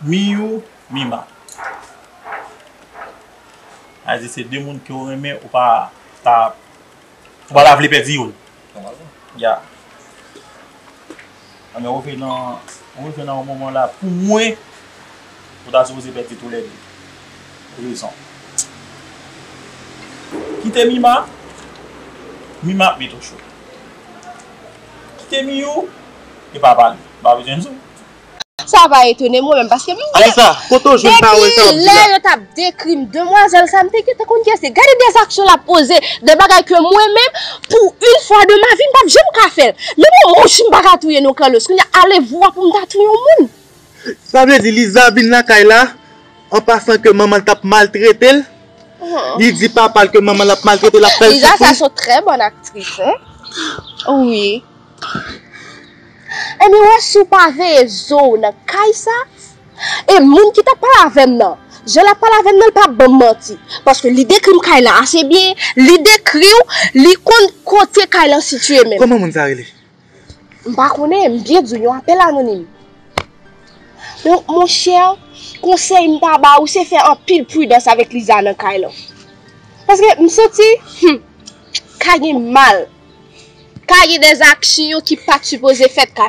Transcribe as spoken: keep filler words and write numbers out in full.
Miyou, Mima. Sa vle di se de moun ke w renmen, ou pa ta, ou pa ta vle pèdi youn. Nòmalman. Ya. Anben, ou rive nan, ou rive nan yon moman la, pou mwen, ou ta sipoze pèdi toulède. Rezon. Kite Mima, Mima ap met ou cho. Kite Miyou, e pa pale. M pa bezwen di w. Sa pa etone mwen menm, paske m Alisa, kote w jwenn pawòl sa w ap di la? Depi lè yo t ap dekri m, demwazèl sa, m te gentan konn kiyès li. Gade de aksyon l ap poze, de bagay ke mwen menm, pour une fois de ma vie, m p ap janm ka fè l. Menm yon mouch m pa ka touye non, Carlos. Kounye a, ale vwa pou m ta touye yon moun. Sa vle di Liza vin lakay la, an pasan ke manman l t ap maltrete l, li di papa l ke manman l ap maltrete l, ap fè l soufri. Liza, sa se yon trè bòn aktris, hein? Wi. Ebyen, wè, si w pa veye zo w nan kay sa, e moun ki t ap pale avè m nan, jan l ap pale avè m nan, l pa ban m manti. Paske li dekri m kay la ase byen, li dekri w, li konn kote kay lan sitiye menm. Kòman moun sa rele? M pa konnen, m byen di w, yon apèl anonim. Donk, monchè, konsèy m ta ba ou, se fè anpil pridans avèk Liza nan kay lan. Paske m santi, hmm, ka gen mal. Ka gen de aksyon ki pa t sipoze fèt, ka